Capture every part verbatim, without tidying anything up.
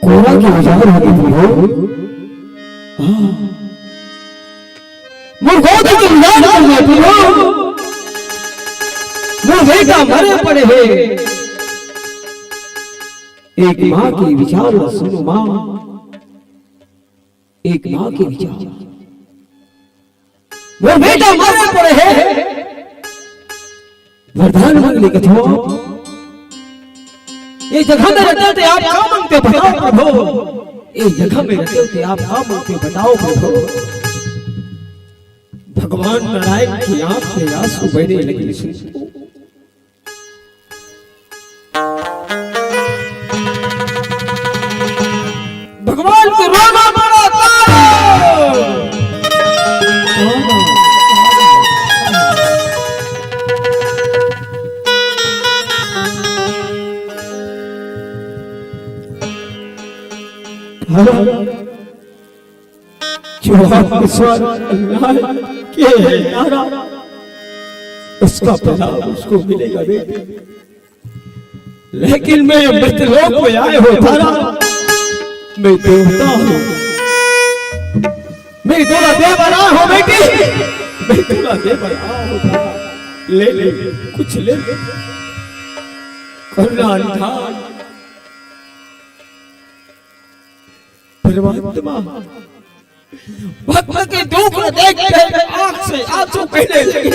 कोरा के विचार होगे प्रभु। हाँ। मोर गोद के विचार होगे प्रभु। मोर बेटा मरे पड़े हे। एक माँ के विचार ला सुनो माँ। एक माँ के विचार। मोर बेटा मरे पड़े हे। वरदान मांग ले कथो। ये जगह में रहते थे आप का मांगते बताओ प्रभु। ये जगह में रहते थे आप का मांगते बताओ प्रभु। भगवान नारायण की आंख में आंसू बहने लगे। सुन भगवान को रोना पड़ा तारो। जो आपके साथ अन्याय किए हैं नारा, उसका बदला उसको मिलेगा बेटी। लेकिन मैं मृत्यु लोक में आए हो तारा, मैं देवता हूँ। मैं तोला दे बना हो बेटी, मैं तोला दे बना हो तारा। ले ले, कुछ ले ले। करुणा निधान। परमात्मा भक्त के दुख देख के आंख से आंसू बहने लगे।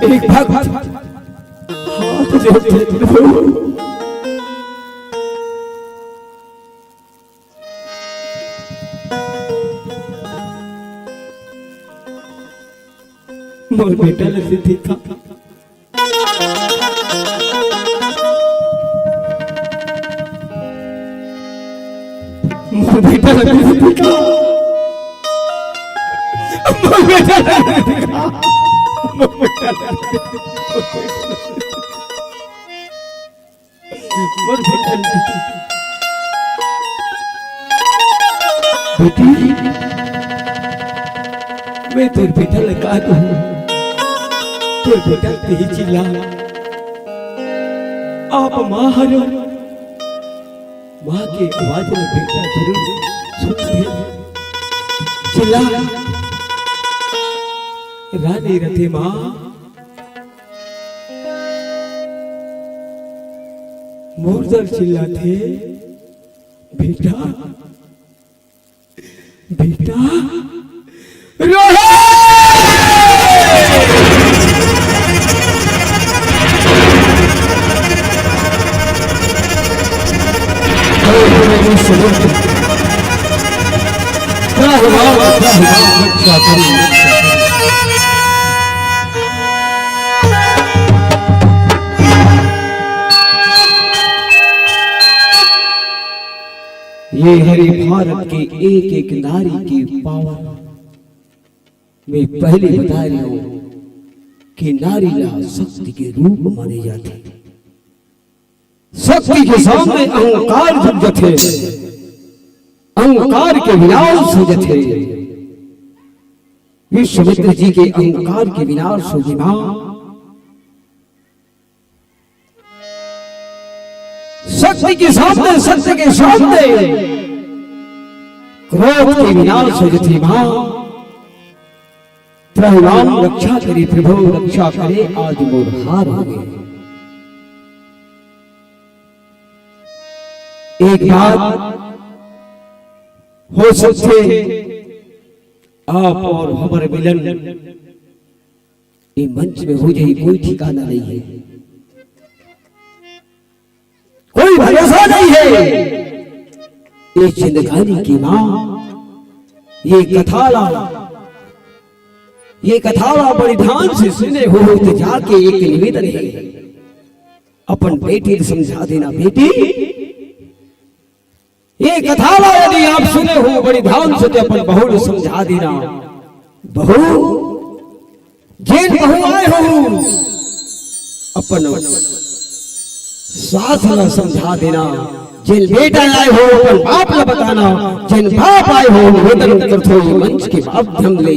एक भक्त हाथ जोड़ के प्रभु मोर बेटा ला सिद्धि था। मोर बेटा ला सिद्धि था। मोर बेटा ला सिद्धि था। मोर बेटा ला सिद्धि था। मोर बेटा, बेटी, मैं तोर बेटा ला का कहूँ? तोर बेटा तेही चिल्ला। आप माँ हरो, माँ के आवाज ला बेटा जरूर सुनथे। चिल्ला, रानी रथे माँ। मोर दर चिल्लाथे, बेटा, बेटा, रोहे। ये हरे भारत के एक एक नारी के पावन। मैं पहले बता रही हूँ कि नारी ला शक्ति के रूप माने जाथे। शक्ति के सामने अहंकार झुक जथे, अहंकार के विनाश हो जथे। विश्वामित्र जी के अहंकार के विनाश हो गे माँ। शक्ति के सामने, सत्य के सामने क्रोध के विनाश हो जथे माँ। त्रैलोक रक्षा करे प्रभु, रक्षा करे, आज मोर हार हो गे। एक बात हो सकथे, आप और हमर मिलन ये मंच में हो जाही, कोई ठिकाना नहीं है, कोई भरोसा नहीं है। ये जिंदगानी की माँ, ये कथा ला, ये कथा ला बड़ी ध्यान से सुने हो तो जाके एक निवेदन है, अपन बेटी ला समझा देना, बेटी, ये कथा ला यदि आप सुने हो बड़ी ध्यान से, तो अपन बहू ला समझा देना। बहू, जेन बहू आए हो, अपन सास ला समझा देना, जेन बेटा आए हो अपन बाप ला बताना, जेन बाप आए हो निवेदन करथो ये मंच के माध्यम ले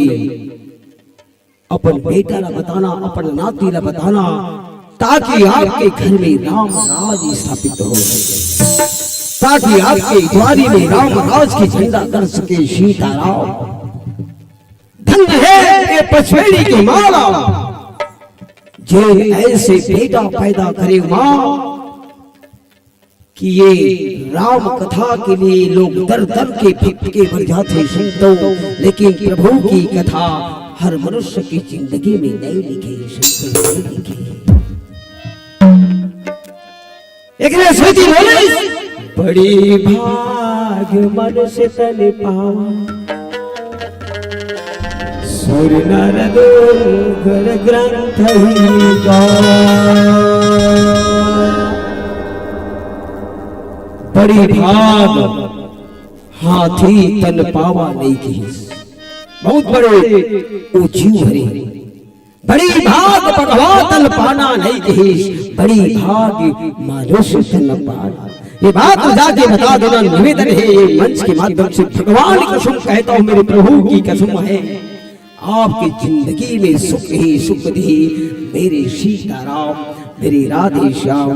अपन बेटा ला बताना, अपन नाती ला बताना, ताकि आपके घर में राम राज स्थापित हो सके, ताकि आपके द्वारी में राम राज की झंडा कर सके। सीताराम धन्य है ये पचमेड़ी की माला, जे ऐसे बेटा पैदा करे माँ, कि ये राम कथा के लिए लोग दर दर के भटके बर जाथे संतों, लेकिन प्रभु की कथा हर मनुष्य की जिंदगी में नहीं लिखे संतों, नहीं लिखे। एकरे सेती बोले, बड़ी भाग मनुष्य तन पावा, सुर नर दूंगर ग्रंथ ही गावा। बड़ी भाग हाथी तन पावा नहीं किहिस, बहुत बड़े वो जीव हरे। बड़ी भाग भगवा तन पाना नहीं किहिस, बड़ी भाग मानुष तन पाना। ये बात जाके बता देना, निवेदन है ये मंच के माध्यम से, भगवान की कसम कहता हूँ, मेरे प्रभु की कसम है, आपकी जिंदगी में सुख ही सुख दी मेरे सीताराम, मेरे राधे श्याम,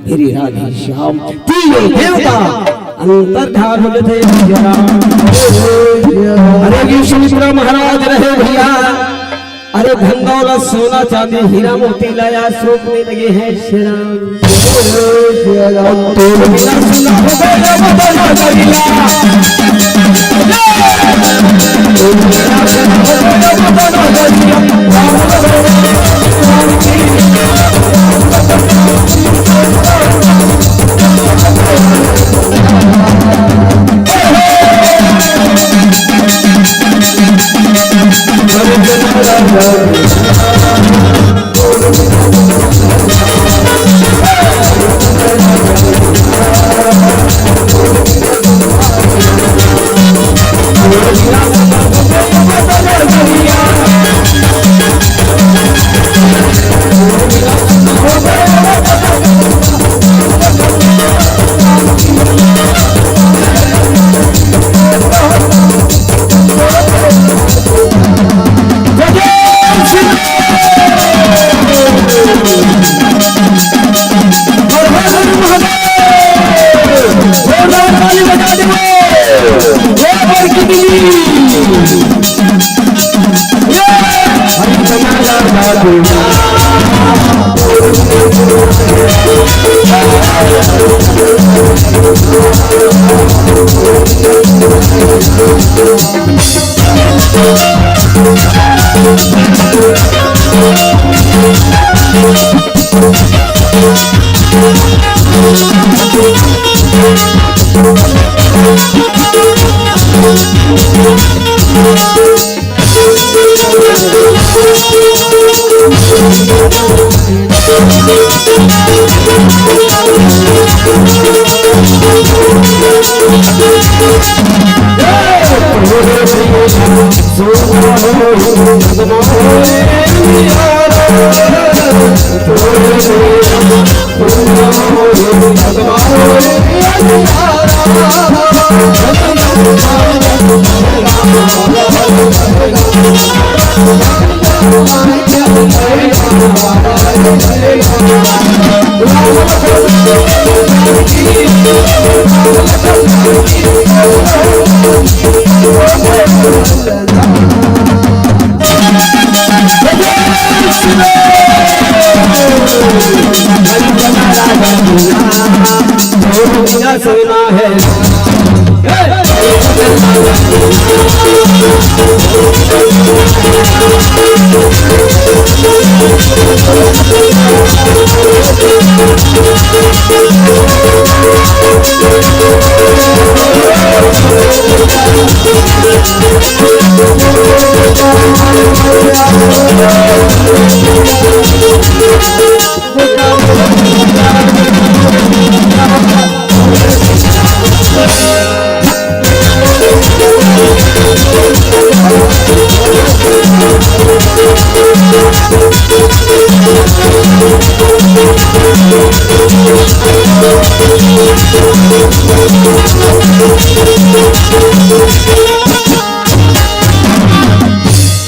मेरे राधे श्याम। तीनों देवता अंतर्धान हो जाते हैं। अरे विश्वामित्र महाराज रहे भैया, अरे धन दौलत सोना चांदी हीरा मोती लाया, शोक में लगे हैं श्री राम।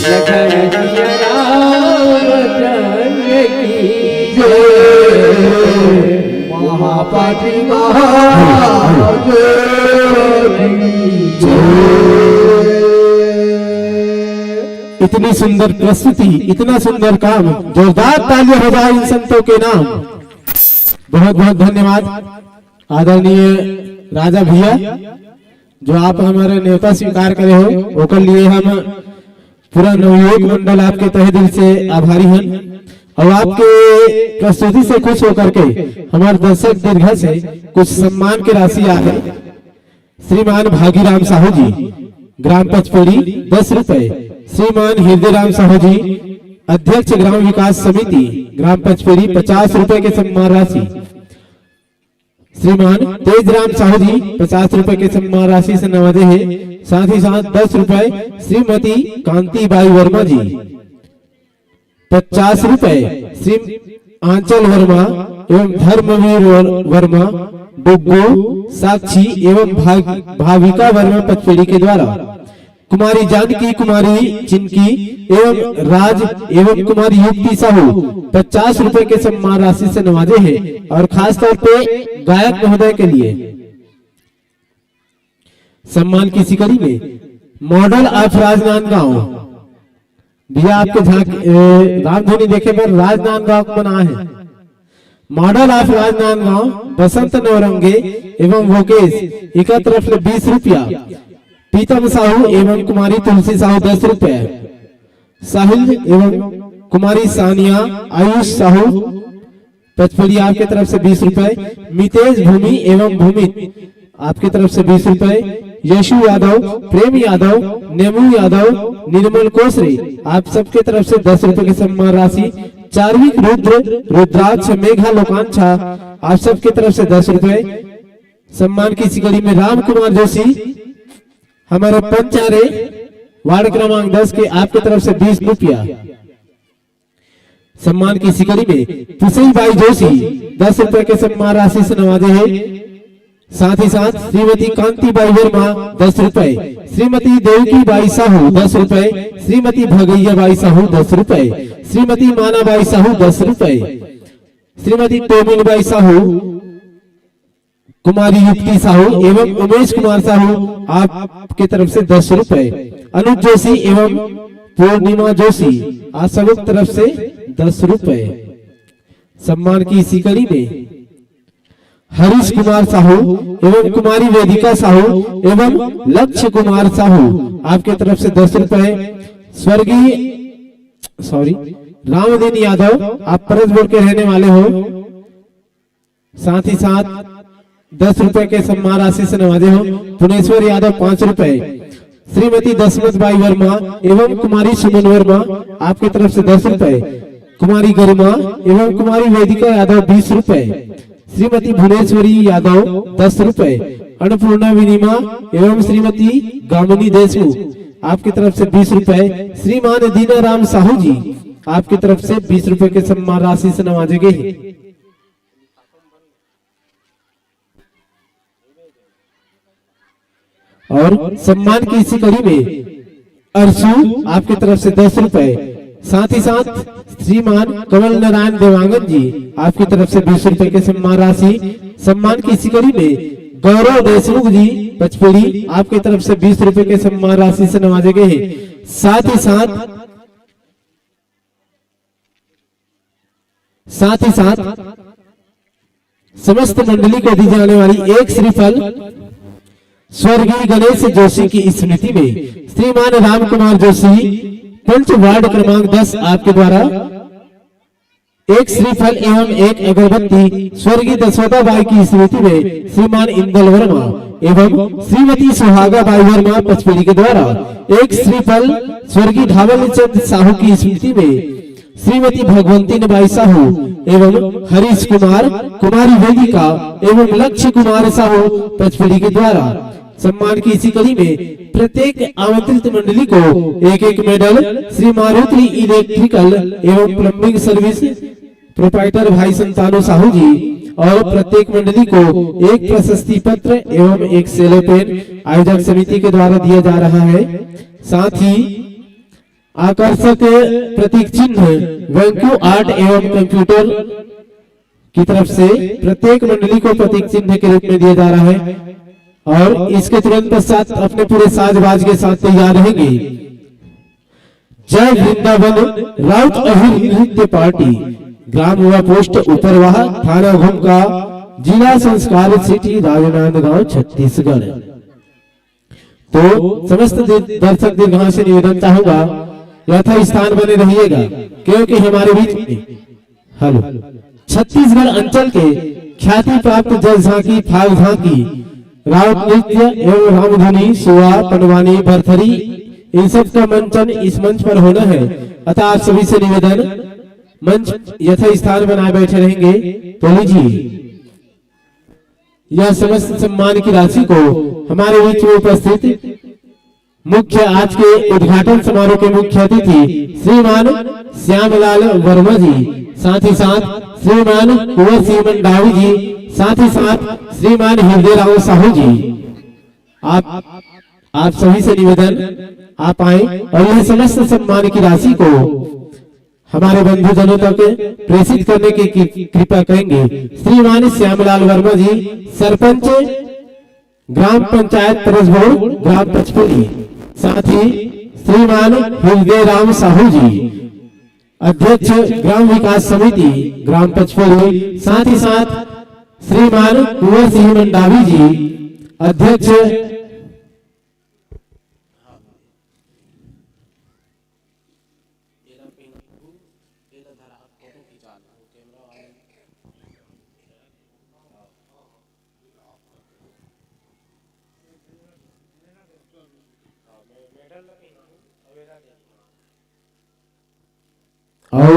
लखन सिया रामचंद्र की जय, महापाटी महादेव की जय। इतनी सुंदर प्रस्तुति, इतना सुंदर काम, जोरदार तालियां हो जाए इन संतों के नाम। बहुत बहुत धन्यवाद आदरणीय राजा भैया, जो आप हमारा न्योता स्वीकार करे हो, ओकर लिए हम पूरा नवयुवक मंडल आपके तहे दिल से आभारी हन। और आपके प्रस्तुति से खुश होकर के हमारे दर्शक दीर्घा से कुछ सम्मान के राशि आ है। श्रीमान भागीराम साहू जी, ग्राम पचपेड़ी, दस रुपए। श्रीमान हृदय राम साहू जी, अध्यक्ष ग्राम विकास समिति, ग्राम पचपेड़ी, पचास रुपए के सम्मान राशि। श्रीमान तेजराम साहू जी पचास रुपए के सम्मान राशि से नवाजे हैं। साथ ही साथ दस रुपए श्रीमती कांति बाई वर्मा जी, पचास रुपए श्री आंचल वर्मा एवं धर्मवीर वर-, वर्मा डुग्गू साक्षी एवं भाग-, भाविका वर्मा पचपेड़ी के द्वारा। कुमारी जानकी, कुमारी चिनकी एवं राज एवं कुमारी युक्ति साहू पचास रुपए के सम्मान राशि से नवाजे हैं और खास तौर पे गायक महोदय के लिए सम्मान की इसी कड़ी में मॉडल ऑफ राजनांदगांव भैया आपके झांक, ए, रामधुनी देखे बर राजनांदगांव के मन आए हैं। मॉडल ऑफ राजनांदगांव बसंत नौरंगे एवं वोकेश इकर तरफ ले बीस रुपया, प्रीतम साहू एवं कुमारी तुलसी साहू दस रुपए, साहिल एवं कुमारी सानिया, आयुष साहू पचपेड़ी आपके तरफ से बीस रुपए, मितेश भूमि एवं भूमित आपके तरफ से बीस रुपए, यशु यादव, प्रेम यादव, नेमू यादव, निर्मल कोसरे आप सबके तरफ से दस रुपए की सम्मान राशि, चार्विक रुद्र, रुद्राक्ष, मेघा लोकांक्षा आप सबके तरफ से दस रुपए। सम्मान की इसी कड़ी में राम कुमार जोशी हमारे पंचारे वार्ड क्रमांक दस के आपके तरफ से बीस रुपया। सम्मान की इसी कड़ी में पुसई बाई जोशी दस रुपए के सम्मान राशि से नवाजे हैं। साथ ही साथ श्रीमती कांति बाई वर्मा दस रुपए, श्रीमती देवकी बाई साहू दस रुपए, श्रीमती भगैया बाई साहू दस रुपए, श्रीमती माना बाई साहू दस रुपए, श्रीमती टोमिन बाई साहू, कुमारी युक्ति साहू एवं उमेश कुमार साहू आपके तरफ से दस रुपए, अनुज जोशी एवं पूर्णिमा जोशी आप सबके तरफ से दस रुपए। सम्मान की इसी कड़ी में हरीश कुमार साहू एवं कुमारी वेदिका साहू एवं लक्ष्य कुमार साहू आपके तरफ से दस रुपए, स्वर्गीय, सॉरी, रामदीन यादव, आप परसपुर के रहने वाले हो, साथ ही साथ दस रुपए के सम्मान राशि से नवाजे हो पुनेश्वर यादव पांच रुपए, श्रीमती दसमत बाई वर्मा एवं कुमारी सुमन वर्मा आपके तरफ से दस रुपए, कुमारी गरिमा एवं कुमारी वेदिका यादव बीस रुपए, श्रीमती भुवनेश्वरी यादव दस रुपए, अन्नपूर्णा विनिमा एवं श्रीमती गामिनी देशमुख आपकी तरफ से बीस रुपए, श्रीमान दीनाराम साहू जी आपकी तरफ से बीस रुपए के सम्मान राशि से नवाजे गए हैं। और सम्मान की इसी कड़ी में अरसू आपकी तरफ से दस रुपए, साथ ही साथ श्रीमान कमल नारायण देवांगन जी आपकी तरफ से बीस रुपए के सम्मान राशि। सम्मान की इसी कड़ी में गौरव देशमुख जी पचपेड़ी आपकी तरफ से बीस रुपए के सम्मान राशि से नवाजे गए हैं। साथ ही साथ साथ ही साथ समस्त मंडली को दी जाने वाली एक श्रीफल स्वर्गीय गणेश जोशी की स्मृति में श्रीमान राम कुमार जोशी, पंच, वार्ड क्रमांक दस आपके द्वारा एक श्रीफल एवं एक अगरबत्ती स्वर्गीय दसवंता बाई की स्मृति में श्रीमान इंदल वर्मा एवं श्रीमती सुहागा बाई वर्मा पचपेड़ी के द्वारा एक श्रीफल स्वर्गीय धावल चंद साहू की स्मृति में श्रीमती भगवंती बाई साहू एवं हरीश कुमार, कुमारी वेदिका एवं लक्ष्य कुमार साहू पचपेड़ी के द्वारा। सम्मान की इसी कड़ी में प्रत्येक आमंत्रित मंडली को एक एक मेडल श्री मारुति इलेक्ट्रिकल एवं प्लम्बिंग सर्विस प्रोप्राइटर भाई संतानु साहू जी और प्रत्येक मंडली को एक प्रशस्ति पत्र एवं एक सेलो पेन आयोजक समिति के द्वारा दिया जा रहा है। साथ ही आकर्षक प्रतीक चिन्ह वेंकू आर्ट एवं कंप्यूटर की तरफ से प्रत्येक मंडली को प्रतीक चिन्ह के रूप में दिया जा रहा है। और इसके तुरंत पश्चात अपने पूरे साजबाज के साथ तैयार रहेंगे जय वृंदावन राउत अहिर नृत्य पार्टी, ग्राम व पोस्ट उपरवाह, थाना घुमका, जिला संस्कार सिटी, राजनांदगांव, छत्तीसगढ़। तो समस्त दि-, दर्शक दीर्घाओं से निवेदन चाहूंगा, यथा स्थान बने रहिएगा, क्योंकि हमारे बीच में, हेलो, छत्तीसगढ़ अंचल के ख्याति प्राप्त जल झांकी, फाग झांकी, राउत नृत्य एवं रामधुनी, सुआ, पंडवानी, भरथरी, इन सब का मंचन इस मंच पर होना है। अतः आप सभी से निवेदन, मंच यथा स्थान बनाए बैठे रहेंगे। तो लीजिए, यह समस्त सम्मान की राशि को हमारे बीच में उपस्थित मुख्य, आज के उद्घाटन समारोह के मुख्य अतिथि श्रीमान श्यामलाल वर्मा जी, साथ ही साथ श्रीमान कुंवर सिंह मंडावी जी, साथ ही साथ श्रीमान हृदय राव साहू जी, आप, आप सभी से निवेदन, आप आए और यह समस्त सम्मान की राशि को हमारे बंधुजनों तक प्रेषित करने की कृ-, कृपा करेंगे। श्रीमान श्यामलाल वर्मा जी, सरपंच ग्राम पंचायत तरसबोड़, ग्राम पचपुली, साथ ही श्रीमान हृदय राम साहू जी, अध्यक्ष ग्राम विकास समिति, ग्राम पचपुली, साथ ही साथ श्रीमान कुंवर सिंह मंडावी जी, अध्यक्ष और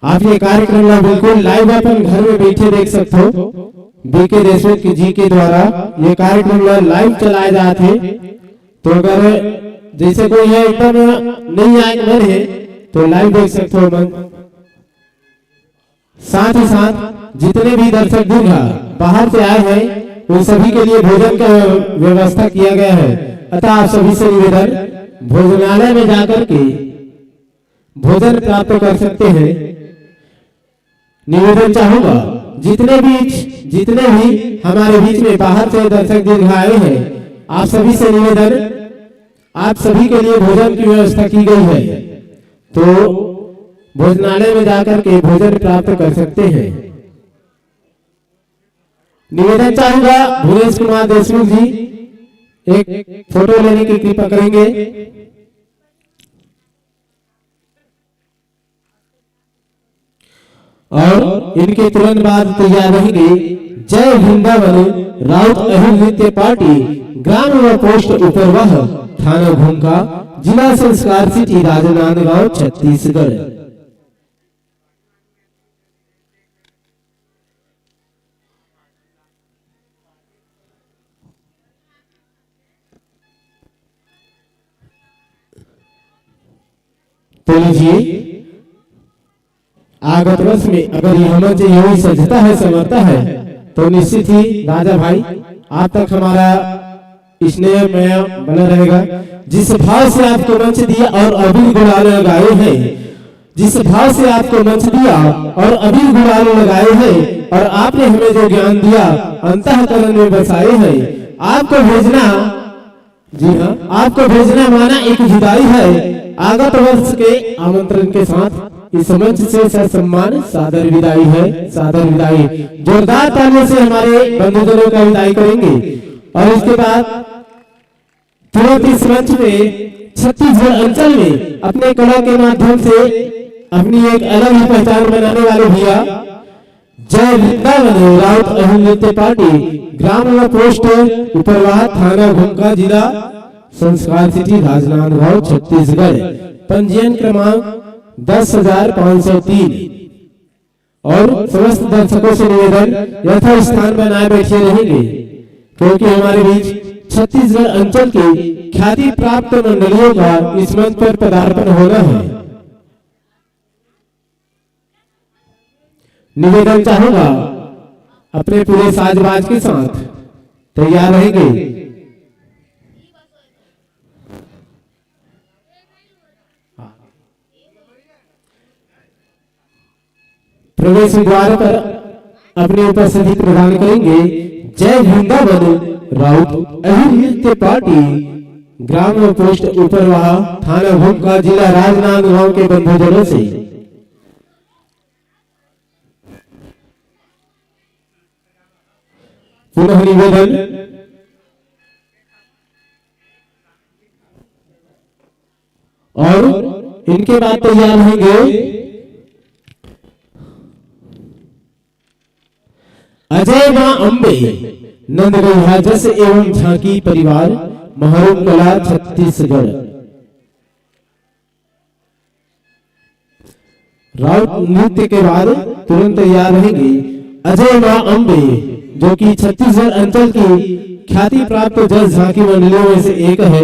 आप ये कार्यक्रम ला बिल्कुल लाइव अपन घर में बैठे देख सकते हो। बीके देशमुख जी के द्वारा ये कार्यक्रम ला लाइव चलाए जात हे। तो अगर जैसे कोई है एकदम नहीं आए मन है तो लाइव देख सकते हो मन। साथ ही साथ जितने भी दर्शक दीर्घा बाहर से आए हैं उन सभी के लिए भोजन का व्यवस्था किया गया है। अतः आप सभी से निवेदन, भोजनालय में जाकर के भोजन प्राप्त कर सकते हैं। निवेदन चाहूंगा जितने बीच, जितने भी हमारे बीच में बाहर से दर्शक दीर्घा आए हैं, आप सभी से निवेदन, आप सभी के लिए भोजन की व्यवस्था की गई है, तो भोजनालय में जाकर के भोजन प्राप्त कर सकते हैं। निवेदन चाहूंगा भुवनेश कुमार देशमुख जी एक फोटो लेने की कृपा करेंगे। और इनके तुरंत बाद तैयार रहेंगे जय वृंदावन राउत अहिर नृत्य पार्टी, ग्राम व पोस्ट उपरवाह, थाना घुमका, जिला संस्कार सिटी, राजनांदगांव, छत्तीसगढ़। तो लीजिए, आगत वर्ष में अगर यह मंच यही सजता है, संवरता है, तो निश्चित ही राजा भाई आप तक हमारा स्नेह मया बना रहेगा। जिस भाव से आपको मंच दिया और अबीर गुलाल लगाए हैं, जिस भाव से आपको मंच दिया और अबीर गुलाल लगाए हैं और आपने हमें जो ज्ञान दिया, अंतःकरण में बसाए हैं, आपको भेजना, जी हाँ, आपको भेजना माना एक विदाई है। आगत वर्ष के आमंत्रण के साथ इस मंच से ससम्मान सादर विदाई है, सादर विदाई। जोरदार तालियों से हमारे बंधुजनों का विदाई करेंगे। और इसके बाद तुरंत इस मंच में छत्तीसगढ़ अंचल में अपने कला के माध्यम से अपनी एक अलग ही पहचान बनाने वाले भैया जय वृंदावन राउत अहिर नृत्य पार्टी, ग्राम व पोस्ट उपरवाह, थाना घुमका, जिला संस्कार सिटी, राजनांदगांव, छत्तीसगढ़, पंजीयन क्रमांक दस हजार पाँच सौ तीन। और समस्त दर्शकों से निवेदन, यथास्थान बनाए बैठे रहेंगे, क्योंकि हमारे बीच छत्तीसगढ़ अंचल के ख्याति प्राप्त मंडलियों का इस मंच पर पदार्पण होना है। निवेदन चाहूंगा, अपने पूरे साजबाज के साथ तैयार रहेंगे। प्रवेश द्वार पर अपनी उपस्थिति प्रदान करेंगे जय वृंदावन राउत अहिर नृत्य पार्टी, ग्राम व पोस्ट उपरवाहा, थाना भूमका, जिला राजनांदगांव के बंधुजनों से। पुनः निवेदन, और इनके बाद तैयार होंगे अजय मां अम्बे, नंदगैहा जस एवं झांकी परिवार, महरूम कला, छत्तीसगढ़। राउत नृत्य के बाद तुरंत तैयार रहेंगे अजय मां अम्बे, जो कि छत्तीसगढ़ अंचल की ख्याति प्राप्त जस झांकी मंडलियों में से एक है।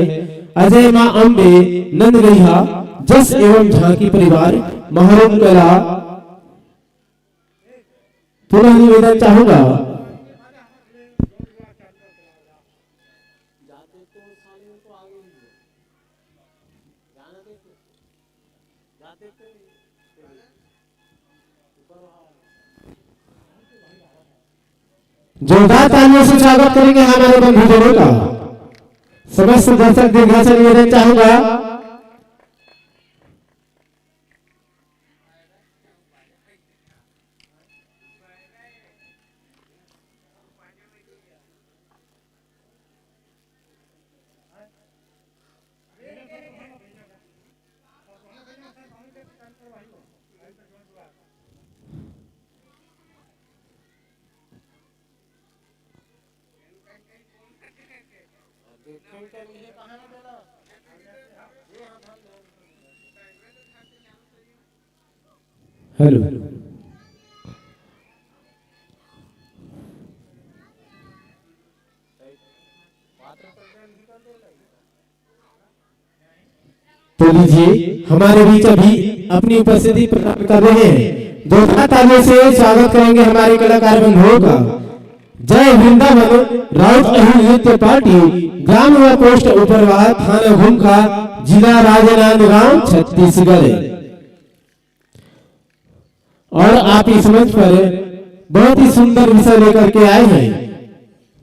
अजय मां अम्बे, नंदगैहा जस एवं झांकी परिवार, महरूम कला। पुनः निवेदन चाहूंगा, जोरदार तालियों से स्वागत करेंगे हमारे बंधुजनों का। समस्त दर्शक दीर्घा से निवेदन चाहूंगा, हेलो। तो लीजिए, हमारे बीच अभी अपनी उपस्थिति प्रदान कर रहे हैं, जोरदार तालियों से स्वागत करेंगे हमारे कलाकार बंधुओं का। जय वृंदावन राउत अहिर नृत्य पार्टी, ग्राम व पोस्ट उपरवाहा, थाना भूमका, जिला राजनांदगांव, छत्तीसगढ़। और आप इस मंच पर बहुत ही सुंदर विषय लेकर के आए हैं,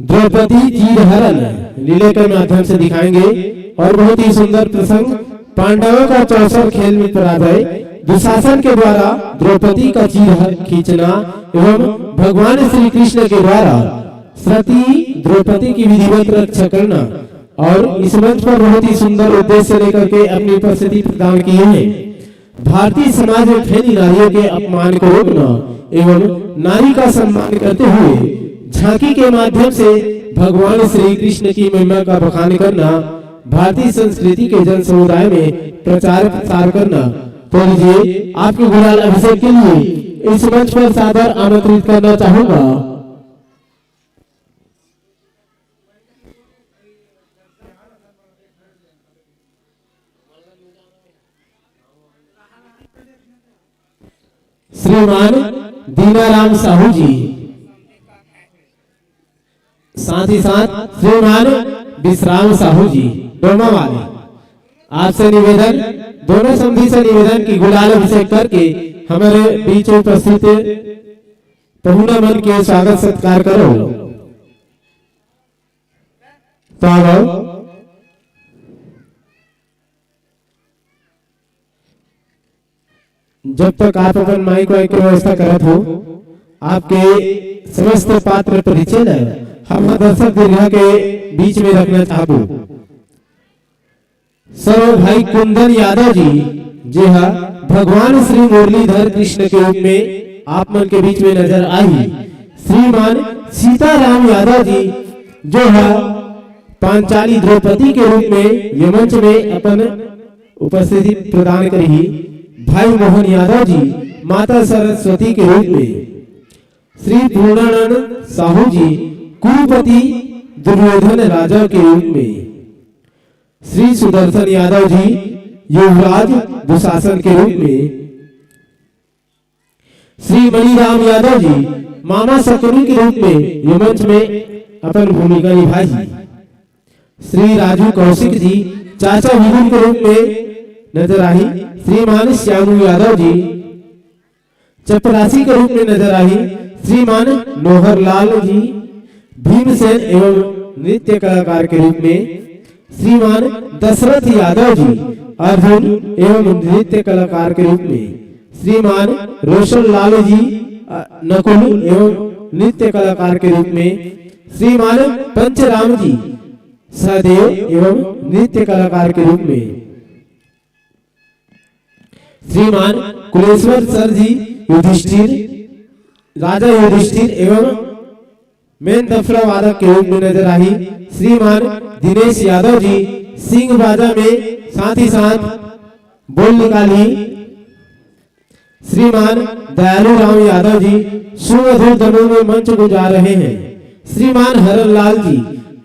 द्रौपदी चीरहरण लीला के माध्यम से दिखाएंगे। और बहुत ही सुंदर प्रसंग, पांडवों का चौसर खेल में पराजय, दुशासन के द्वारा द्रौपदी का चीरहरण खींचना एवं भगवान श्री कृष्ण के द्वारा सती द्रौपदी की विधिवत रक्षा करना। और इस मंच पर बहुत ही सुंदर उद्देश्य लेकर के अपनी उपस्थिति प्रदान किए हैं। भारतीय समाज में फैली नारियों के अपमान को रोकना एवं नारी का सम्मान करते हुए झांकी के माध्यम से भगवान श्री कृष्ण की महिमा का बखान करना, भारतीय संस्कृति के जन समुदाय में प्रचार प्रसार करना। तो लीजिए, आपके गुलाल अभिषेक के लिए इस मंच पर सादर आमंत्रित करना चाहूंगा श्रीमान दीनाराम साहू जी, साथ ही साथ श्रीमान विश्राम साहू जी, डोमा वाले, आपसे निवेदन, दोनों समधी से निवेदन कि गुलाल अभिषेक करके हमारे बीच उपस्थित पहुना मन के स्वागत सत्कार करो। तो आओ, जब तक आप अपन माइक वाइक के व्यवस्था करत हो, आपके समस्त पात्र परिचय ल हम दर्शक दीर्घा के बीच में रखना चाहबो। सर्व भाई कुंदन यादव जी, जे हा भगवान श्री मुरलीधर कृष्ण के रूप में आप मन के बीच में नजर आही, श्रीमान सीताराम यादव जी, जो हा पांचाली द्रौपदी के रूप में ये मंच में अपन उपस्थिति प्रदान करही, भाई मोहन यादव जी माता सरस्वती के रूप में, श्री पूर्णानंद साहू जी कुरुपति दुर्योधन राजा के रूप में, श्री सुदर्शन यादव जी युवराज दुशासन के रूप में, श्री मणिराम यादव जी मामा सकरू के रूप में ये मंच में अपन भूमिका निभाही। श्री राजू कौशिक जी चाचा विधुर के रूप में नजर आही। श्रीमान श्यामू यादव जी चपरासी के रूप में नजर आही। श्रीमान नोहर लाल जी भीमसेन एवं नृत्य कलाकार के रूप में, श्रीमान दशरथ यादव जी अर्जुन एवं नृत्य कलाकार के रूप में, श्रीमान रोशन लाल जी, अ, नकुल एवं नृत्य कलाकार के रूप में, श्रीमान पंचराम जी सहदेव एवं नृत्य कलाकार के रूप में, श्रीमान कुलेश्वर सर जी युधिष्ठिर, राजा युधिष्ठिर एवं मेन दफड़ा वादक के रूप में नजर आही। श्रीमान दिनेश यादव जी सिंह बाजा में साथ ही साथ बोल निकाली। श्रीमान दयालू राम यादव जी सुमधुर दमों में मंच गुंजा रहे हैं। श्रीमान हरन लाल जी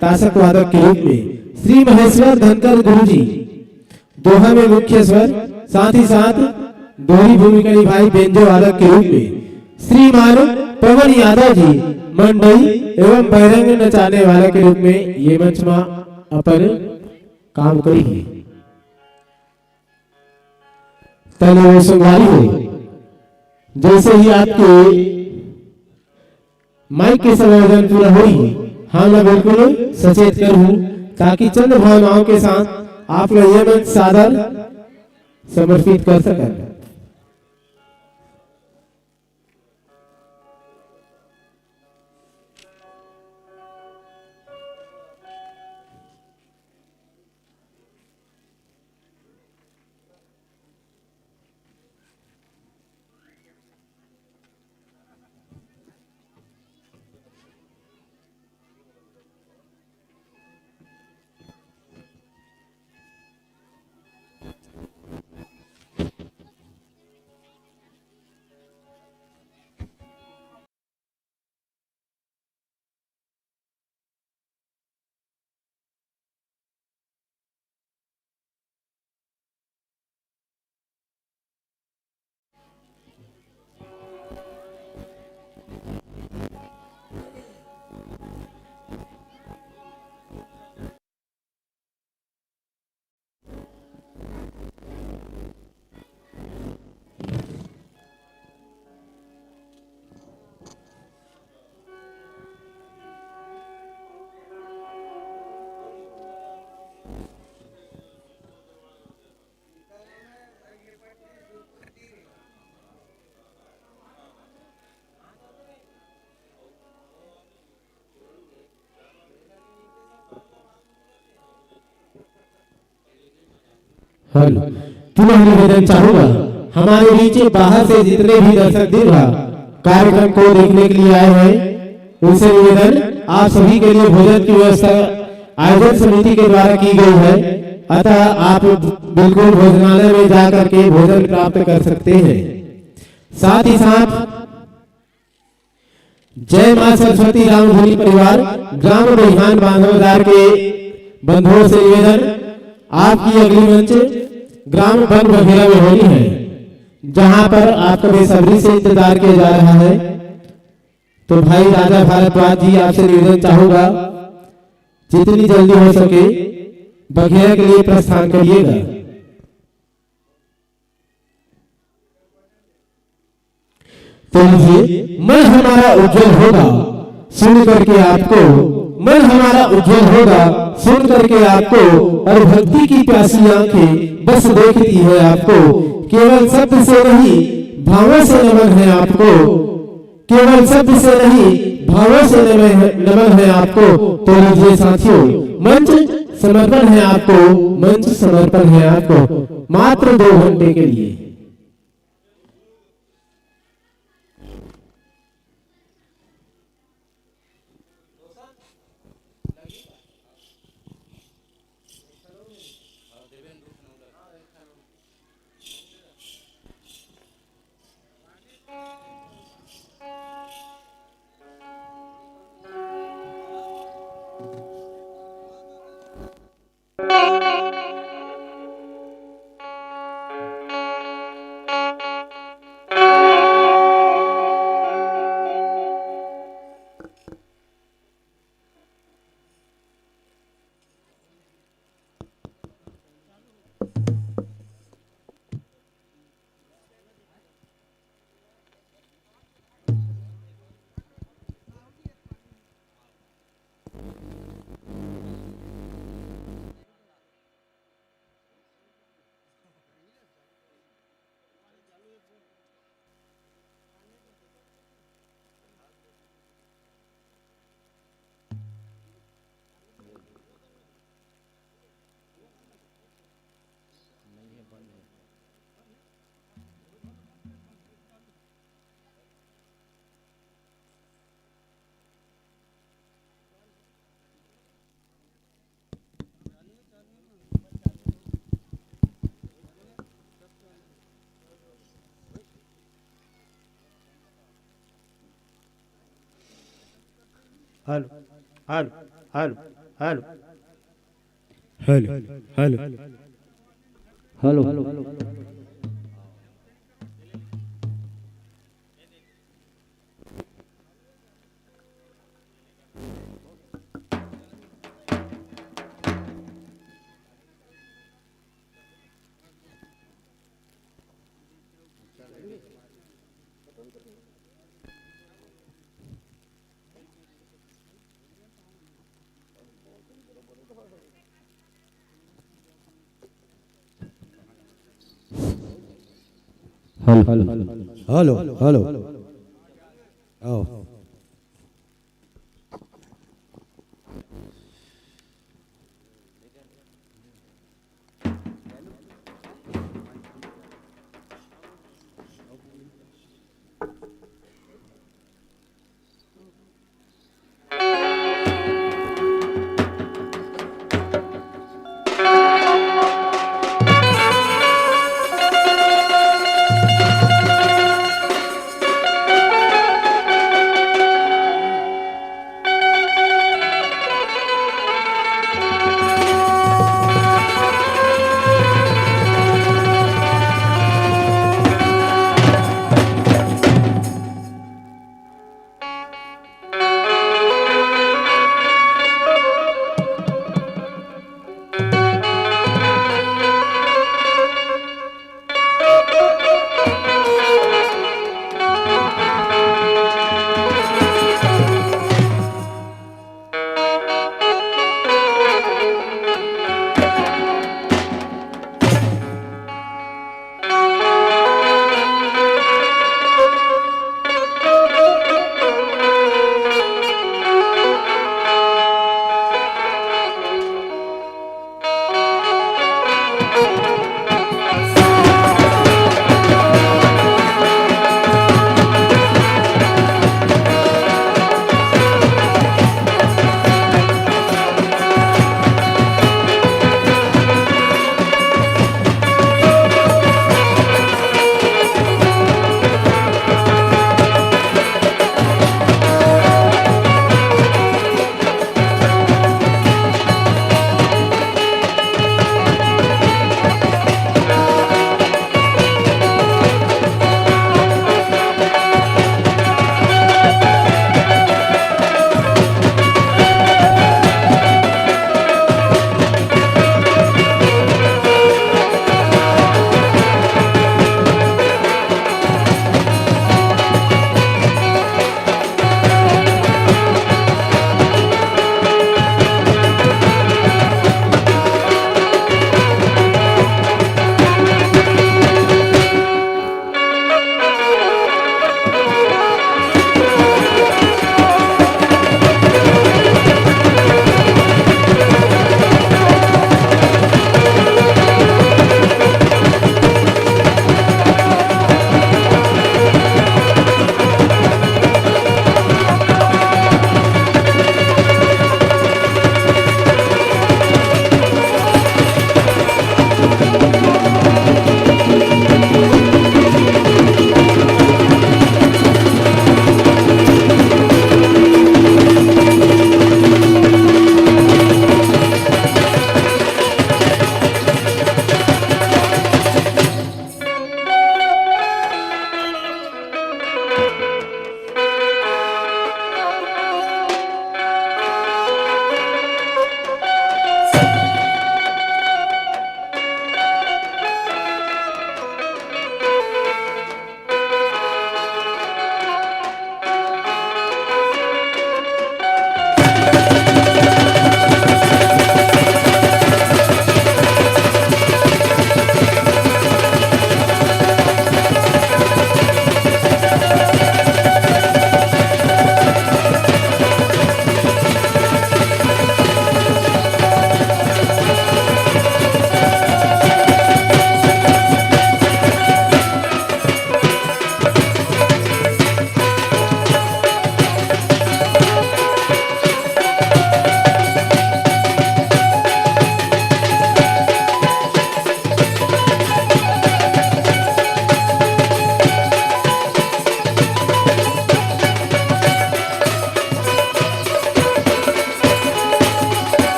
तासक वादक के रूप में, श्री महेश्वर धनकर गुरु जी दोहा में मुख्य स्वर, साथ ही साथ दोहरी भूमिका निभाई बेंजो वादक के रूप में, श्रीमान पवन यादव जी मंडई एवं बैरंग नचाने वाला के रूप में ये मंच में अपन काम करी है। तले वो संगवारी हो, जैसे ही आपके माइक के समायोजन पूरा होही, हमला बिल्कुल सचेत करहू, ताकि चंद भावनाओं के साथ आप ला ये मंच सादर समर्पित कर सकन। हेलो, तो मैं निवेदन चाहूंगा, हमारे बीच बाहर से जितने भी दर्शक दिन भर कार्यक्रम को देखने के लिए आए हैं, उनसे निवेदन, आप सभी के लिए भोजन की व्यवस्था आयोजन समिति के द्वारा की गई है, अतः आप बिल्कुल भोजनालय में जा करके भोजन प्राप्त कर सकते हैं। साथ ही साथ जय मां सरस्वती रामधुनी परिवार ग्राम बिहान बांधवदार के बंधुओं से निवेदन, आपकी अगली मंच ग्राम बन बघेरा में होनी है, जहां पर आपका बेसब्री से इंतजार किया जा रहा है। तो भाई राजा भारद्वाज जी, आपसे निवेदन चाहूंगा, जितनी जल्दी हो सके बघेरा के लिए प्रस्थान करिएगा। तो लीजिए, मन हमारा उज्जवल होगा सुन करके आपको, मन हमारा उज्जवल होगा सुन करके आपको, और भक्ति की प्यासी आंखें बस देखती है आपको। केवल शब्द से नहीं, भावों से नमन है आपको, केवल शब्द से नहीं, भावों से नमन है, नमन है आपको। तो लीजिए साथियों, मंच समर्पण है आपको, मंच समर्पण है आपको, मात्र दो घंटे के लिए। Hello, hello, hello, hello. Hello, hello. Hello. Hello, hello, hello. आओ।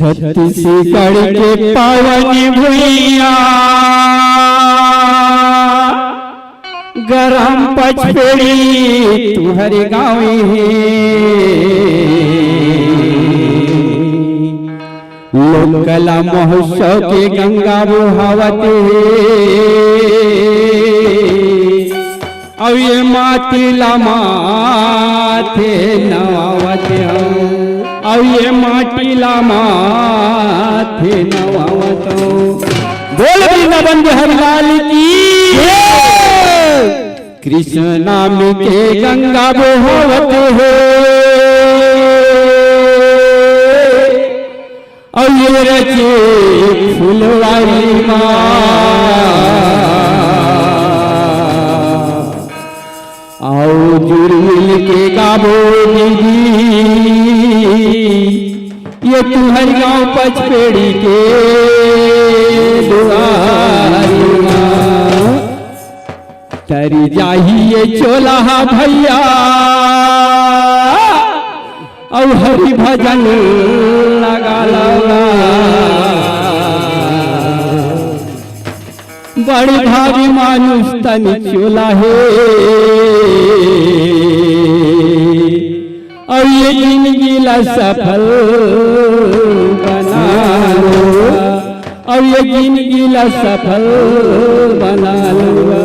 छत्तीसगढ़ के पावन भुइयां, ग्राम पचपेड़ी तुंहर गाँव हे। लोक कला महोत्सव के गंगा बोहावत हे, अउ ये माटी ला माथे नवावत हंव, अउ ये माटी ला माथे नवावत हंव। बोल वृंदावन बिहारी लाल की जय। कृष्ण नाम के गंगा बोहावत हे, अउ ये रचे फुलवारी मा, अउ जुरमिल के गाबो दीदी, ये तुंहर गाँव पचपेड़ी के दुआरी मा। तरी जाही ये चोला हा भैया, अउ हरि भजन लगा लगा। बड़ भारी मानुष तन चोला हे, अउ ये जिंदगी ला सफल बना लो, अउ ये जिंदगी ला सफल बना लो।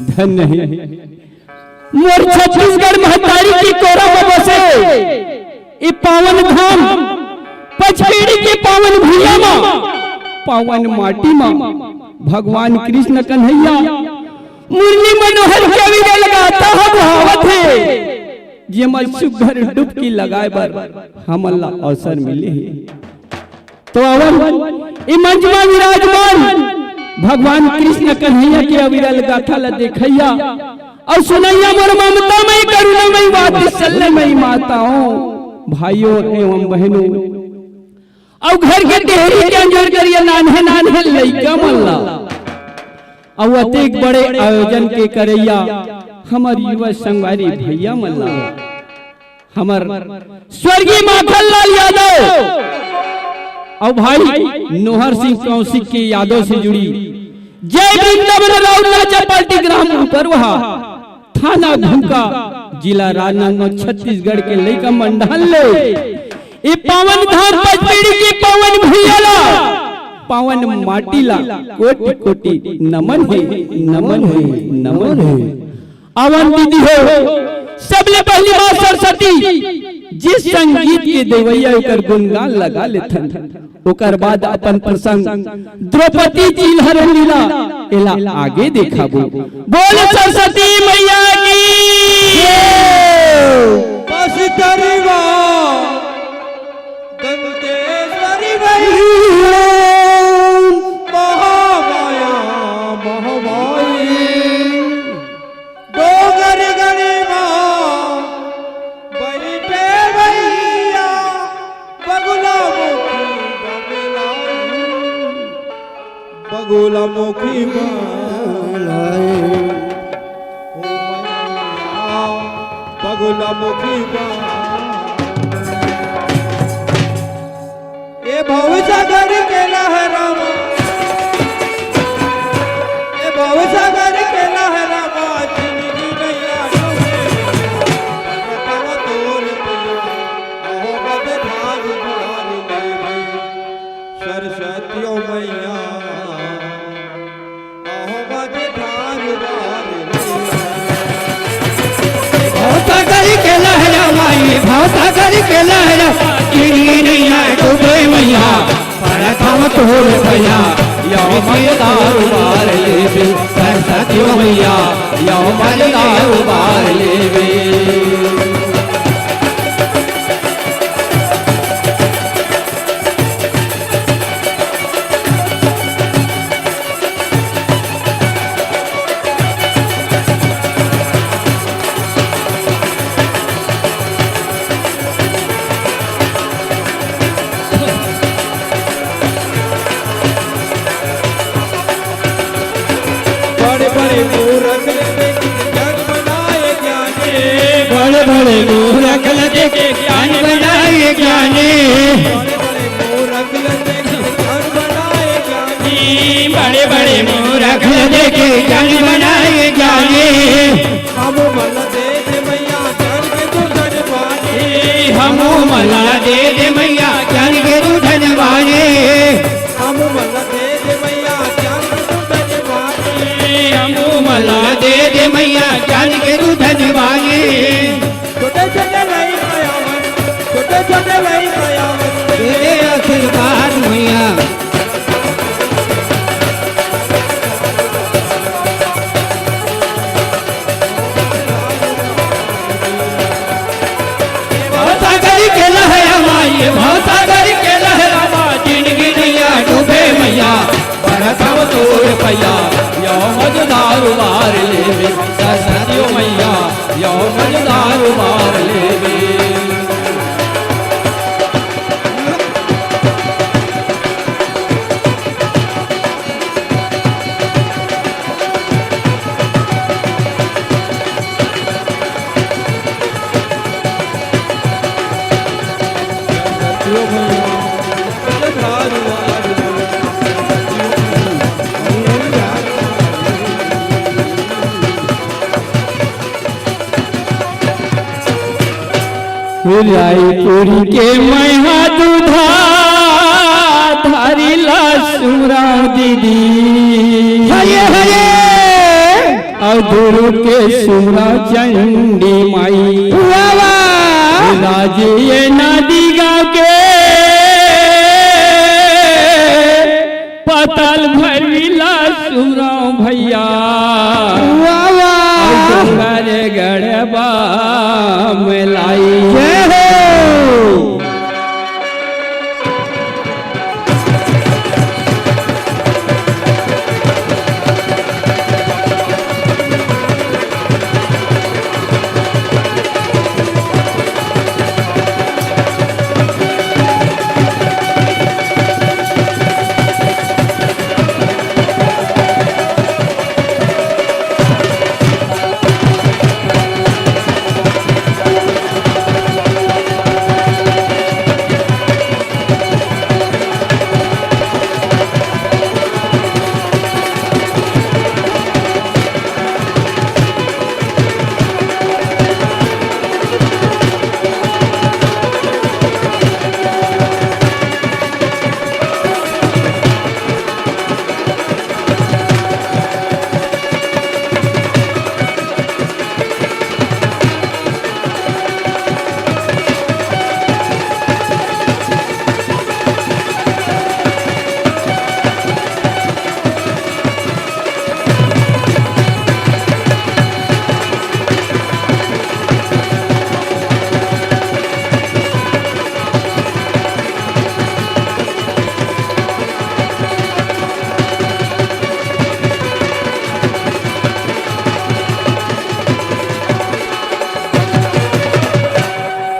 धन्य हे मोर छत्तीसगढ़ महतारी के कोरा म बसे ए पावन धाम पचपेड़ी के पावन भुइयां म, पावन माटी म भगवान कृष्ण कन्हैया मुरली मनोहर कवि ल गाथा ह बोहावत हे, जेमा सुघर डुबकी लगाए बर हमन ला अवसर मिले हे। तो आवन, ए मंच म विराजमान भगवान कृष्ण कन्हैया के अविरल गाथा ल देखइया अउ सुनइया मोर ममतामय करुणामय वात्सल्यमय माताओं, भाइयों एवं बहनों, अउ घर के डेहरी के अंजोर करिया नान्हे नान्हे लइका मन ला, अउ अतेक बड़े आयोजन के करइया हमर युवा संगवारी भैया मन ला, हमर स्वर्गीय माखन लाल यादव अउ भाई नोहर सिंह कौशिक के यादव से जुड़ी जय वृंदावन राउत नाचा पार्टी ग्राम उपरवाहा, थाना घुमका, जिला राजनांदगांव, छत्तीसगढ़ के लइका मन डहन ले ए पावन धाम पचपेड़ी के पावन भुइयां ला, पावन माटी ला कोटि कोटि नमन हे, नमन हे, नमन हे। आवन दीदी हो, सबले पहली माँ सरस्वती जी संगीत के देवइया, ओकर गुणगान लगा लेथन। ओकर बाद अपन प्रसंग द्रौपदी चिल्हर लीला एला आगे देखाबो। बोल सरस्वती मैया की जय। पसितरिवा दंतेश्वरी मैया, महामाया महामाई। डोंगर गढ़ी मा बइठे भैया, बगुला मुखी बगलाई, बगुला मुखी बगलाई। ओ मैया, बगुला मुखी बगलाई। ए भवसागर के लहरा मा, ए भवसागर के लहरा मा, जिनगी नैया डूबे, रतन तोर पिया, अहो मझधार उबार ले भई, सरस्वतियो मैया। भवसागर के लहरा माई, भवसागर के लहरा, किनी नैया डूबे मैया, परथम तोर भैया, यो मझधार उबार लेबे, सरस्वती मैया, यो मझधार उबार लेबे। बड़े बड़े मूरख ल देखे ज्ञान बनाए ज्ञानी। बड़े बड़े मूरख ल देखे ज्ञान बनाए ज्ञानी। बड़े बड़े मूरख ल देखे जन बनाए जाने। हमू मन ला दे दे मैया, जान के तू धन बाने। हमू मन ला दे दे मैया, जान के तू धन बाने। हमू मन ला दे दे मैया, जान के तू धन बाने। हमू मन ला दे दे मैया, जान के तू धन बाने। छोटे छोटे लइका आवन, छोटे छोटे लइका आवन। दे दे आशीर्वाद मैया। भवसागर के लहरा माई, भवसागर के लहरा माई, जिनगी नैया डूबे मैया, बरसव तोर पैया, यो मझधार उबार लेवे, सरस्वती मैया, यो मझधार उबार लेवे। रायपुर के मैं हा दूधा धारी ला सुमराव दीदी। हरे हरे। अउ दुर्ग के सुमराव चंडी माई। वाह वाह। राजे ये नदी गाँव के पताल भैरवी ला सुमराव भैया। वाह, वाह। अउ डोंगरगढ़ बा में लाई। जय हो।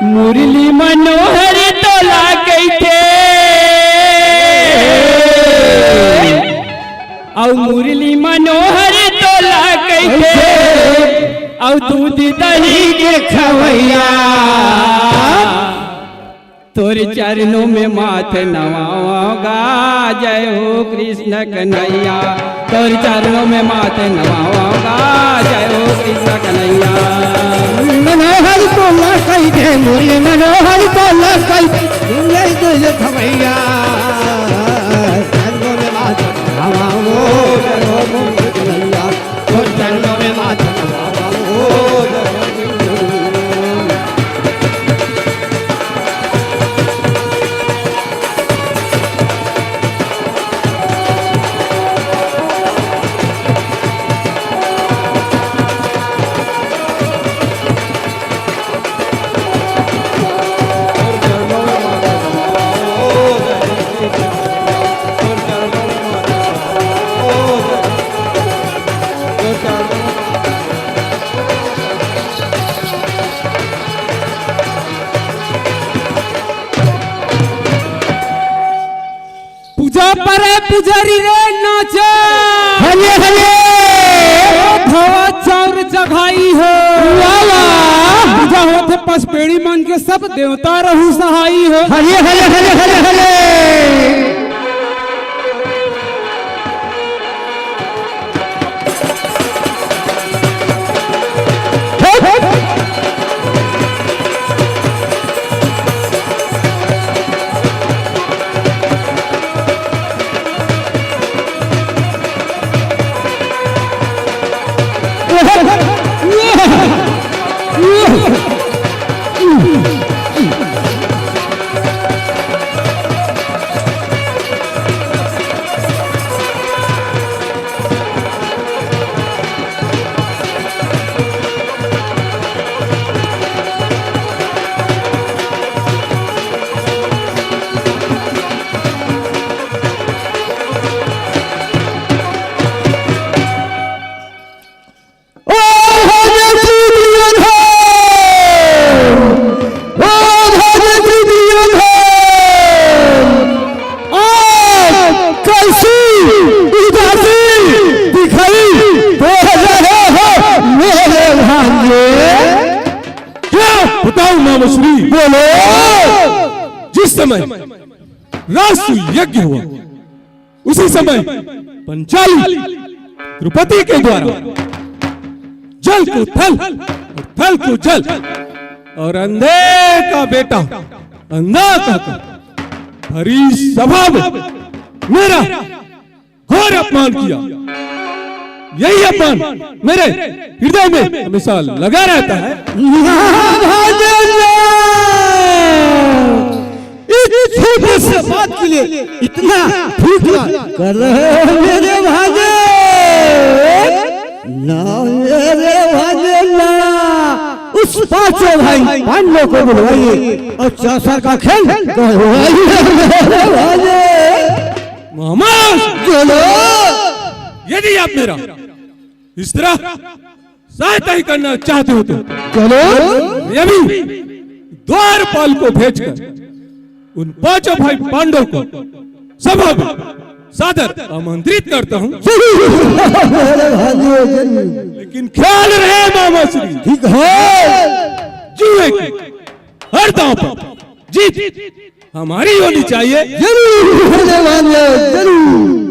मुरली मनोहर तोला कहिथे, अउ मुरली मनोहर तोला कहिथे, अउ दूध दही के खवैया। तोर चरणों में माथ नवावांगा, जय हो कृष्ण कन्हैया। तोर चरणों में माथ नवावांगा, जय हो कृष्ण कन्हैया। मनोहर तोला कहिथे, मुरली मनोहर तोला कहिथे, जय जय खवैया। चरणों में माथ नवावांगा, जय हो कृष्ण कन्हैया। तोर चरणों में माथ नवावांगा, जय हो कृष्ण कन्हैया। पूजा परे पुजारी रे नाचा। हले, हले। ओ धवा चाउर जगाई हो। वाह, वाह। पूजा होत हे पसपेड़ी मन के, सब देवता रहू सहाई हो। हले, हले, हले, हले, हले। बताओ मामाश्री। बोलो। जिस समय राजसूय यज्ञ हुआ, उसी समय पंचाली द्रौपदी के द्वारा जल को थल और थल को जल और अंधे का बेटा अंधा कहकर भरी सभा में मेरा घोर अपमान किया। यही अपमान मेरे हृदय में हमेशा लगा रहता है। इस छोटे से बात के लिए इतना फूट कर रहे हो मेरे भांजे। ना मेरे भांजे ना, उस पांचों भाई पांडवों को बुलवाइए और चौसर का खेल करवाइए मेरे भांजे। मामा, चलो। यदि आप मेरा इस तरह सहायता ही करना चाहते हो तो चलो। मैं अभी द्वारपाल को भेजकर उन पांचों भाई पांडवों को सभा में सादर आमंत्रित करता हूँ। लेकिन ख्याल रहे मामाश्री, ठीक है। जुए की हर दांव पर जीत हमारी होनी चाहिए। जरूर होने वाली है, जरूर।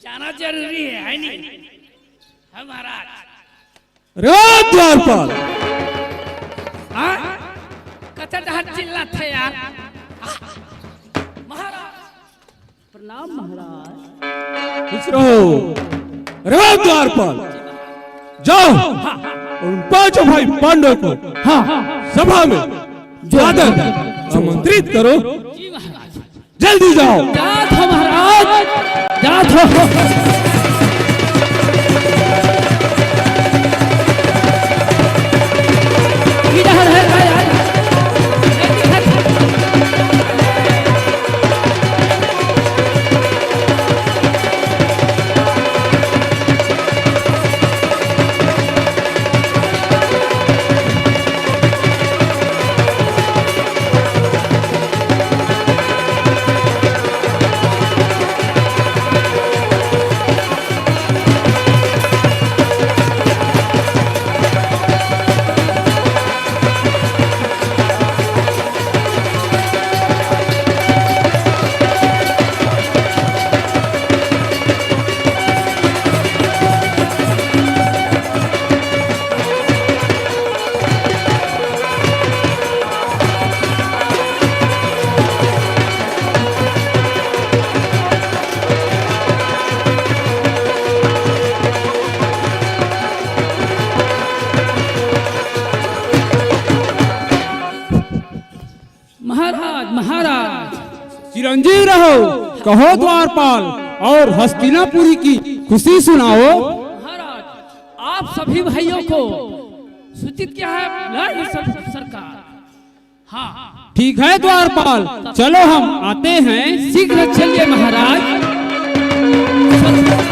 जाना जरूरी है, है नहीं? है महाराज। रे द्वारपाल। हाँ? कते डहर चिल्लात है यार। महाराज। प्रणाम महाराज। खुश रहो। रे द्वारपाल, जाओ। हाँ। उन पांचों भाई पांडवों को हाँ। सभा में जाकर आमंत्रित करो। जी महाराज। जल्दी जाओ। जात हो महाराज, जात हो। इधर है भाई, महाराज, महाराज। चिरंजीव रहो, कहो द्वारपाल, और हस्तिनापुरी की खुशी सुनाओ। महाराज, आप सभी भाइयों को सूचित किया है, ला ही सब सरकार। हाँ। ठीक है द्वारपाल, चलो हम आते हैं। शीघ्र चलिए महाराज। चलो, चलो।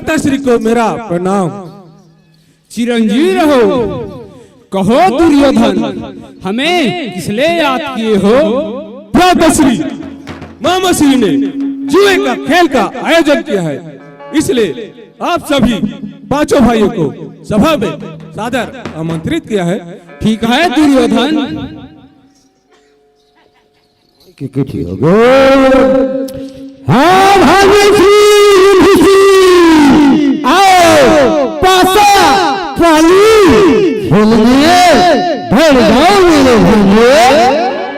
भ्राताश्री को मेरा प्रणाम। चिरंजीवी रहो। कहो दुर्योधन, हमें किसलिए याद किए हो? भ्राताश्री, मामाश्री ने जुए का खेल का आयोजन किया है, इसलिए आप सभी पांचों भाइयों को सभा में सादर आमंत्रित किया है। ठीक है दुर्योधन। कि कुछ हो गो। हाँ, भाई श्री युधिष्ठिर, आओ, पासा, पाली, खेलने, बैठ जाओ मेरे भाइयों।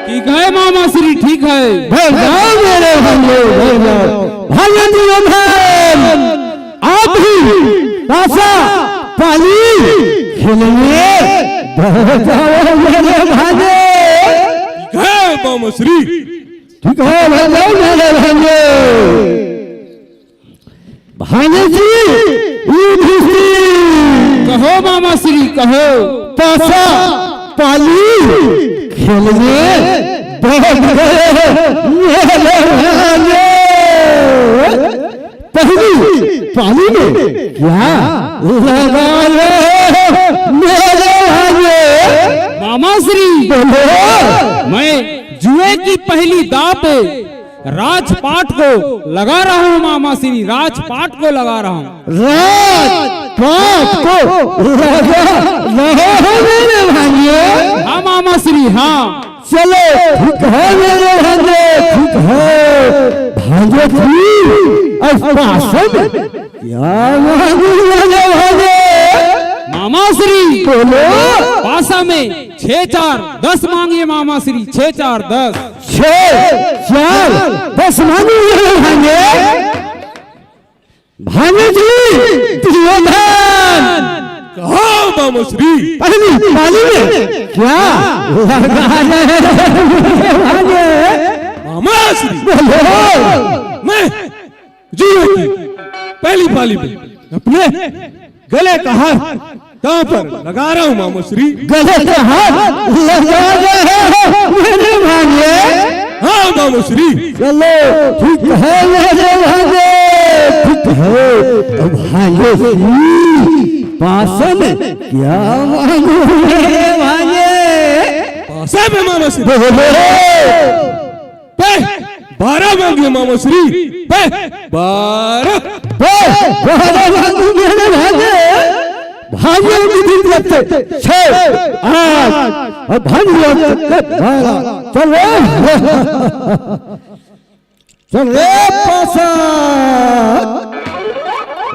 ठीक है मामाश्री, ठीक है। बैठ जाओ मेरे भाइयों, बैठ जाओ। भाई दुर्योधन, आप भी पासा पाली खेलेंगे। बहुत आओ मेरे भांजे। ठीक है मामाश्री। ठीक है भांजे, मेरे भांजे। भांजे जी, युधिष्ठिर। कहो मामाश्री, कहो। पासा पाली खेलेंगे। बहुत गए मेरे भांजे। पहली पाली में क्या लगा लो मेरे भांजे? मामाश्री, बोलो। मैं जुए की पहली दाव पे राजपाट को लगा रहा हूँ मामाश्री, राजपाट को लगा रहा हूँ। राजपाट को लगा रहा हूँ मेरे भांजे। हाँ मामाश्री, हाँ। चलो, ठीक है मेरे भांजे, ठीक है। भांजे जी, अब पासा में क्या मांगू मेरे भांजे? मामाश्री, बोलो। पासा में छह चार दस मांगिए मामाश्री, छह चार दस। छह चार दस मांगू मेरे भांजे। भांजे जी, दुर्योधन। कहो मामाश्री। पहली पाली में क्या लगा रहे हैं भांजे? मामाश्री। बोलो। मैं जुए की पहली पाली में अपने गले का हार दांव पर लगा रहा हूँ मामाश्री। गले का हार लगा रहे हो मेरे भांजे? हाँ मामाश्री। चलो, ठीक है मेरे भांजे, ठीक है। अब भांजे जी, पासा में क्या मांगू मेरे भांजे? पासा में मामाश्री। बोलो। बे, बारह मांगिए मामाश्री। बे, बारह। बे, बारह मांगू मेरे भांजे। भांजे की दिन लगते छह, आठ, और भांजे लगते बारह। चल रे। चल रे पासा।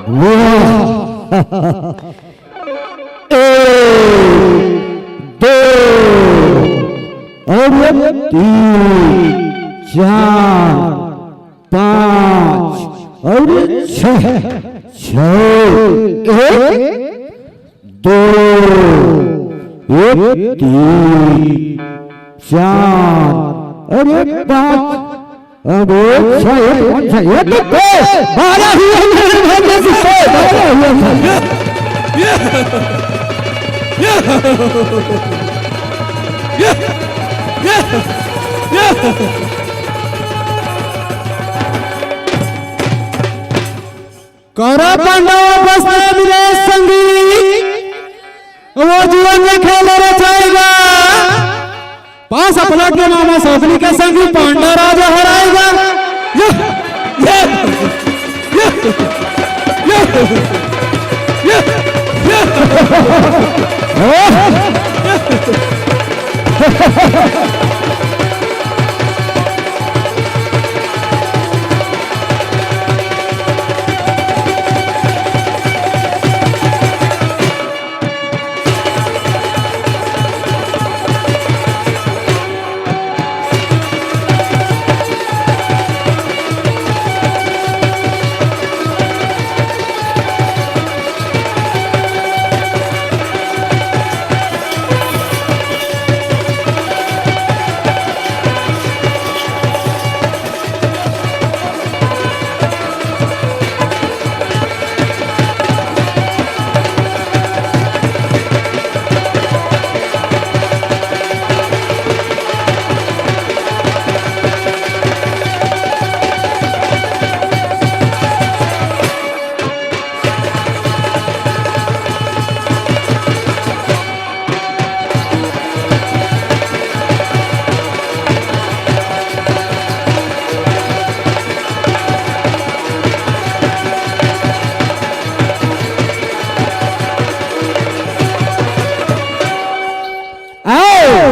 वाह। एक, दो, और ये तीन, चार, पाँच, और ये छह, छह, एक, दो, एक, तीन, चार, और ये पाँच, अब एक छह, एक पाँच छह, ये तो दो, बारह हुए मेरे भाई में से दो, बारह हुए। कौरव पांडव वापस नहीं मिले संगी, वो जुआ के खेल रचाएगा। पास अपलट के मामा सोकनी के संगी पांडा राजा हराएगा। ये, ये, ये, ये, ये, ये।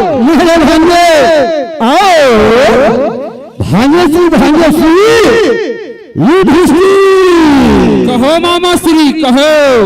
मेरे भांजे, आओ। भांजे श्री, भांजे श्री युधिष्ठिर। कहो मामा श्री, कहो।